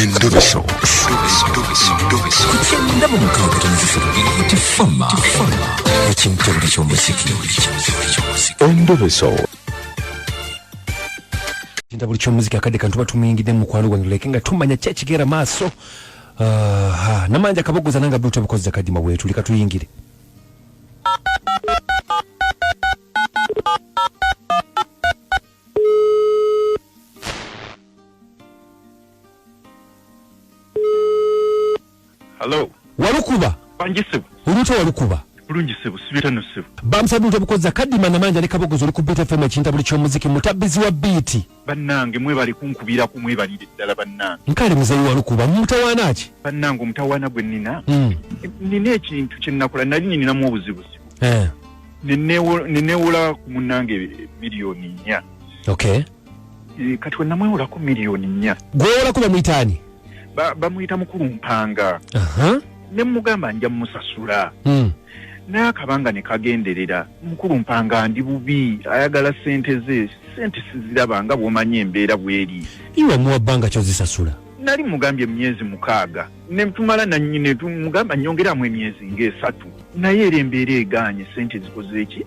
Endobeso. Ku kyenda mu mukaaga tonzisatu tifama ekintabuli ky'omuziki. Endobeso. Kintabuli ky'omuziki, akadde kantu batumuyingidde mu mukwano gwange, tuleke nga tumanya ki ekigenda maaso. Aha, namanja kabogoza nanga buto bukozza kadima bwetuli katuyingire. Hello. Walukuba. Wangi ssebo. Oluto walukuba. Bulungi ssebo, sibitano ssebo. Bamusabi buto bukozza kadima namanja ne kabogoza oli ku Beat FM ekintabuli ky'omuziki, mutabbizi wa biiti. Bannange mwebale kunkubirako, mwebalire ddala bannange. Nkale muzeeyi walukuba, mutawaana ki? Bannange omutawaana gwe nnina. Nnina ekintu kye nnakola, nali nninamu obuzibuzibu. Ne neewola ku munnange 4 miliyoni. Kati we namwewolako 4 miliyoni. Gwewolako bamuyita ani? Bamuyita Mukulu Mpanga. Ne mugamba nja musasula. Naye akabanga ne kagenderera, Mukulu Mpanga ndi bubi, ayagala ssente ze, ssente siziraba nga bw'omanyi embeera bw'eri. Iwe muwa bbanga kyozisasula? Nali mugambye emyezi 6, ne tumala ne tumugamba nnyongeramu emyezi ng'esatu, naye era embeera egaanye, ssente zikoze eki?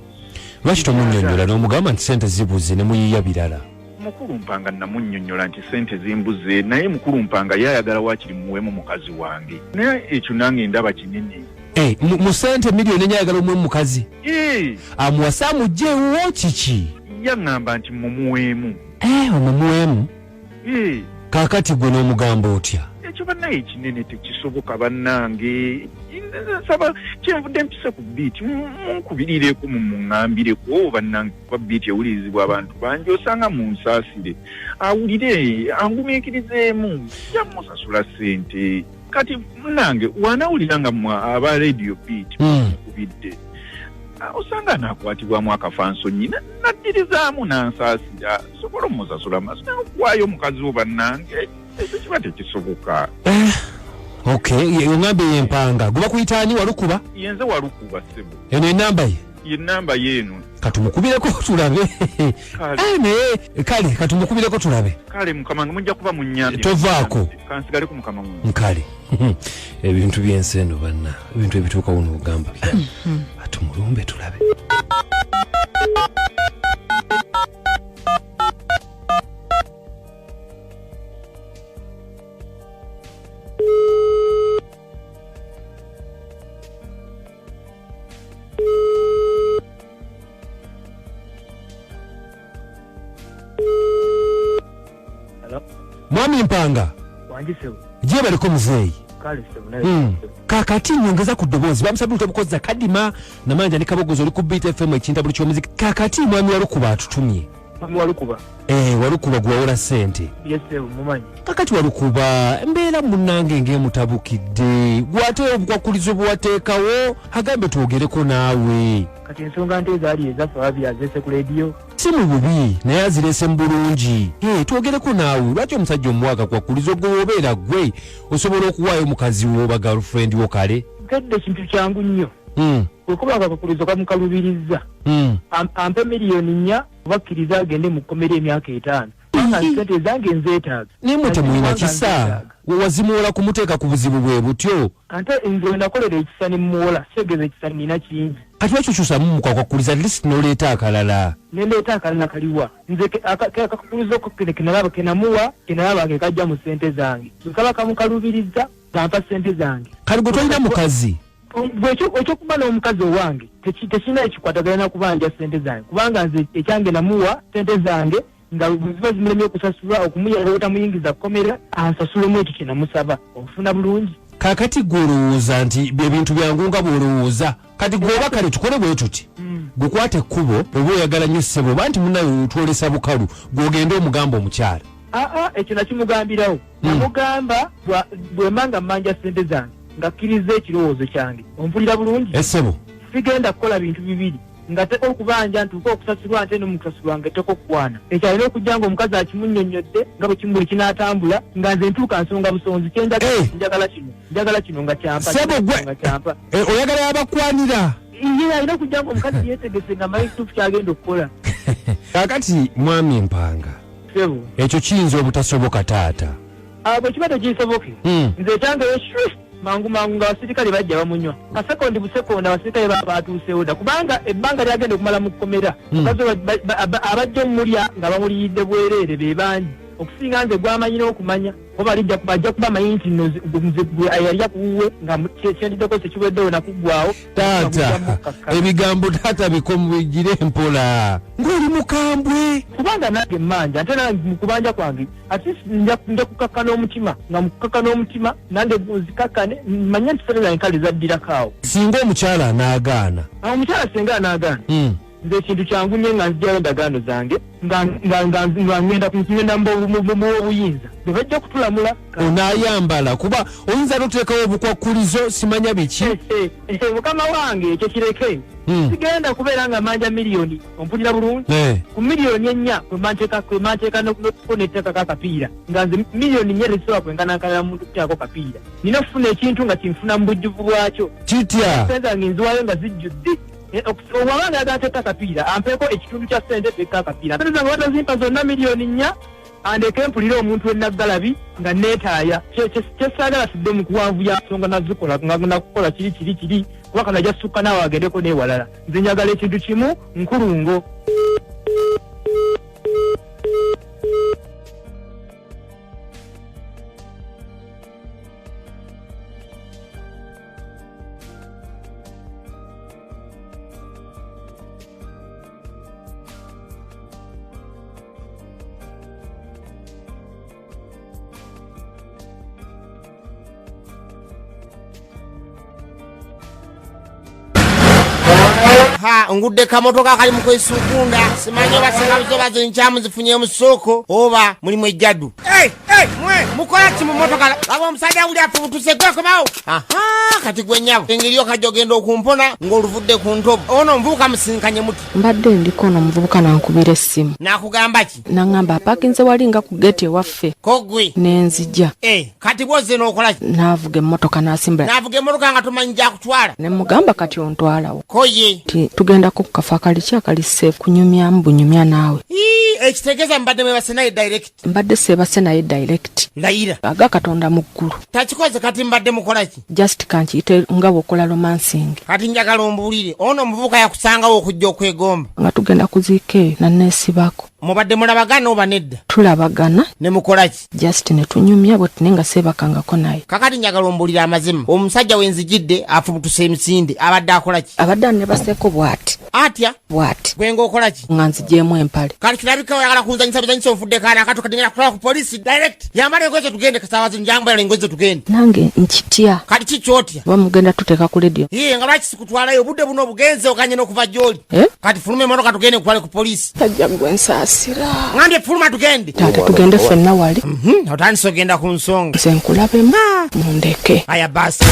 Lwaki tomunnyonnyola n'omugamba nti ssente zibuze ne muyiiya birala? Mukulu Mpanga namunnyonnyola nti ssente zimbuze, naye Mukulu Mpanga ye ayagala waakiri muweemu mukazi wange, naye ekyo nange ndaba kinene. Mu ssente 4 miliyoni ayagala omuwemu mukazi? Amuwase amugye ewuwo kiki? Yaŋŋamba nti mumuweemu. Omumuweemu? Kaakati gwe n'omugamba otya? Ekyo bannaye ekinene tekisoboka bannange. Nsaba kyenvudde mpise ku Biiti, munkubirireko, mumuŋŋambireko bannange, kuba Biiti ewulirizibwa abantu bangi, osanga munsaasire awulire angumiikirizeemu, nja musasula ssente. Kati munnange wanawulira nga mmwe aba Radio Beat mukubidde, osanga anaakwatibwamu akafansonyi naddirizaamu nansaasira, sobola omusasula maaso, naye okuwaayo omukazi wo bannange ekyo kiba tekisoboka. Okay, oŋŋambye yempanga gwe bakuyita ani, Walukuba? Yenze Walukuba ssebo. Eno enamba ye? Yenamba yeeno. Katumukubireko tulabe. Naye kale katumukubireko tulabe. Kale mukama nga mujja kuba munnyambye. Tovaako. Kansigale ku mukama wange. Nkale ebintu by'ensi eno banna, ebintu ebituukawo n'ogamba atumulumbe tulabe. Hello? Mwami Mpanga. Wangi ssebo. Gye baliko muzeeyi? Kale ssebo, naye. Kakati nyongeza ku ddoboozi, bamusabye obukozza kadima namanja ne kabogoza oli ku Beat FM ekintabuli ky'omuziki. Kakati mwami Walukuba atutumye. Mwami Walukuba. Walukuba gwe wawola ssente. Yes ssebo, mumanyi. Kakati Walukuba embeera munnange ng'emutabukidde, gwate obukwakulizo bwewateekawo agambe twogereko naawe. Kati ensonga nte ezaali ezaffe babiri azeese ku leediyo. Si mu bubi naye azireese mu bulungi. Twogereko naawe, lwaki omusajja omuwa akakwakulizo gwe obeera gwe osobola okuwaayo mukazi wo oba girlfriend wo kale? Nkedde ekintu kyangu nnyo. Bwe kuba akakwakulizo kamukalubirizza. Ampe 4 miliyoni obakkiriza agende mu kkomera emyaka 5. Kubanga ssente ezange nzeetaaga. Naye mwe temulina kisa, wazimuwola kumuteeka ku buzibu bwe butyo? Ate nze nakolera ekisa ne muwola, seegeza ekisa nina kingi. Kati lwaki okyusamu mukakwakuliza, at least n'oleeta akalala? Ne ndeeta akalala kaliwa? Nze akakulizo kenalaba kenamuwa kenalaba ke kajja mu ssente zange. Bwe kaba kamukaluubiriza gampa ssente zange. Kale gwe tolina mukazi? Bwe ekyokuba n'omukazi owange tekirina ekikwatagana na kubanja ssente zange, kubanga nze ekyange namuwa ssente zange nga bwe ziba zimulemye okusasulwa okumuyamba obutamuyingiza kkomera, ansasulemu ekyo kye namusaba. Ofuna bulungi. Kaakati gwe olowooza nti ebintu byangu nga bw'olowooza? Kati gwe oba kale tukole bwe tuti, gukwata ekkubo oba oyagala nnyo ssebo, oba nti munaye otwolesa bukalu, gw'ogende omugamba omukyala. Aa, ekyo nakimugambirawo. Namugamba bwemba nga mmanja ssente zange ngakkiriza ekirowoozo kyange. Ompulira bulungi? Essebo. Sigenda kukola bintu bibiri nga teka okubanja ntuuke okusasulwa nte n'omukusasulwa nga etteka okukwana. Ekyo alina okujja nga omukazi akimunnyonnyodde nga bwe kimu bwe kinaatambula, nga nze ntuuka nsonga busonzi kyenjagala. Njagala kino, njagala kino nga kyampa. Ssebo kino nga kyampa. Oyagala yabakwanira? Ye alina okujja nga omukazi yeetegese nga amanyi kituufu kyagenda okukola. Kaakati mwami Mpanga, Ssebo. ekyo kiyinza obutasoboka taata. Ah, bwe kiba tekisoboke nze ekyange shwi mangu mangu nga abasirikale bajja bamunywa kasekondi busekondi abasirikale baba batuusewo dda kubanga ebbanga lyagenda okumala mu kkomera mukazi we abajja omulya nga bamuliyidde bwereere be bangi okusinga nze gwamanyi n'okumanya oba lijja ajja kuba amanyi nti nno nze gwe yalya ku wuwe nga kyendiddeko tekiweddewo nakuggwawo. Taata ebigambo taata bikomubigire mpola ng'oli mukambwe. Kubanga nange mmanja ate nange mu kubanja kwange at least nja kukakkana omutima nga mu kukakkana omutima nange nzikakkane manye nti sente zange kale zaddirako awo. Singa omukyala anaagaana? Omukyala singa anaagaana nze ekintu kyangu nnyo nga nzigyayo endagaano zange nga nga nga nga ngenda ngenda mu b'obuyinza be bajja okutulamula. Onaayambala kuba oyinza n'otuteekawo obukwakkulizo simanya biki. Mukama wange ekyo kireke sigenda kubeera nga manja miliyoni ompulira bulungi ku miliyoni ennya kwemba nteeka n'okufuna etteekako akapiira nga nze miliyoni nnya tezisobola kwenkanankana na muntu kuteekako kapiira nina okufuna ekintu nga kinfuna mu bujjuvu bwakyo kitya sente zange nziwaayo nga zijjudde owaba nga ayagala nteeka akapiira ampeeko ekitundu kya sente nteeka akapiira sente zange batazimpa zonna miliyoni nnya andeke mpulire omuntu enaggalabi nga neetaaya kyesaagala tudde mu kuwanvuya nsonga nazikola nga nakukola kiri kiri kiri kuba kano ajja sukka naawe agendeko n'ewalala nze njagala ekintu kimu nkulungo. Ha, ngudde kamotoka kali mu kwesukunda simanyi oba singa zoba zinkyamu zifunye mu ssooko oba mulimu ejjaddu. Hey, hey, mwe mukola ki mu motoka? Laba omusajja wuli afubutuse gwekomawo. Aha, kati gwe nnyabo engeri okajja ogenda okumpona ng'oluvudde ku ntobo. Ono omuvubuka musinkanye muti. Mbadde ndiko ono omuvubuka n'ankubira essimu. N'akugamba ki? N'aŋŋamba apaakinze wali nga ku geeti ewaffe. Ko ggwe? Ne nzija. Eh, kati bw'ozze n'okola ki? N'avuga emmotoka n'asimbula. N'avuga emmotoka nga tomanyi gy'akutwala? Ne mmugamba kati ontwala wa? Ko ye? Nti tugendako ku kafo akali ki akali safe kunyumyamu bunyumya naawe. Ii, ekitegeeza mubadde mwebase naye direct? Mbadde seebase naye direct. Layira. Aga Katonda mu ggulu. Takikoze kati mbadde mukola ki? Just kankiyite nga bw'okola romancing. Kati njagala ombuulire, ono omuvubuka yakusangawo okujja okwegomba? Nga tugenda kuziika eyo nanneesibako. Mubadde mulabagana oba nedda? Tulabagana. Ne mukola ki? Just ne tunyumya bwetu naye nga seebakangako naye. Kakati njagala ombuulire amazima, omusajja we nzijidde afubutuse emisinde abadde akola ki? Abadde annebaseeko bw'ati. Atya? Bw'ati. Gwe ng'okola ki? Nga nzigyemu empale. Kati kirabika oyagala kunzanyisa bizanyisa onfudde kaana akato kati ngenda kutwala ku poliisi direct. Yambala engoye zo tugende kasaawa zino yambala engoye zo tugende. Nange nkitya. Kati ki ky'otya? Oba mugenda tuteeka ku leediyo. Yee nga lwaki sikutwalayo obudde buno obugenze oganye n'okuva gy'oli. Eh? Kati fuluma emmotoka tugende nkutwale ku poliisi. Tajja gwe nsaasira. Ngambye fuluma tugende. Taata tugende ffenna wali. Otandise ogenda ku nsonga. Nze nkulabemu mundeke. Aya basi.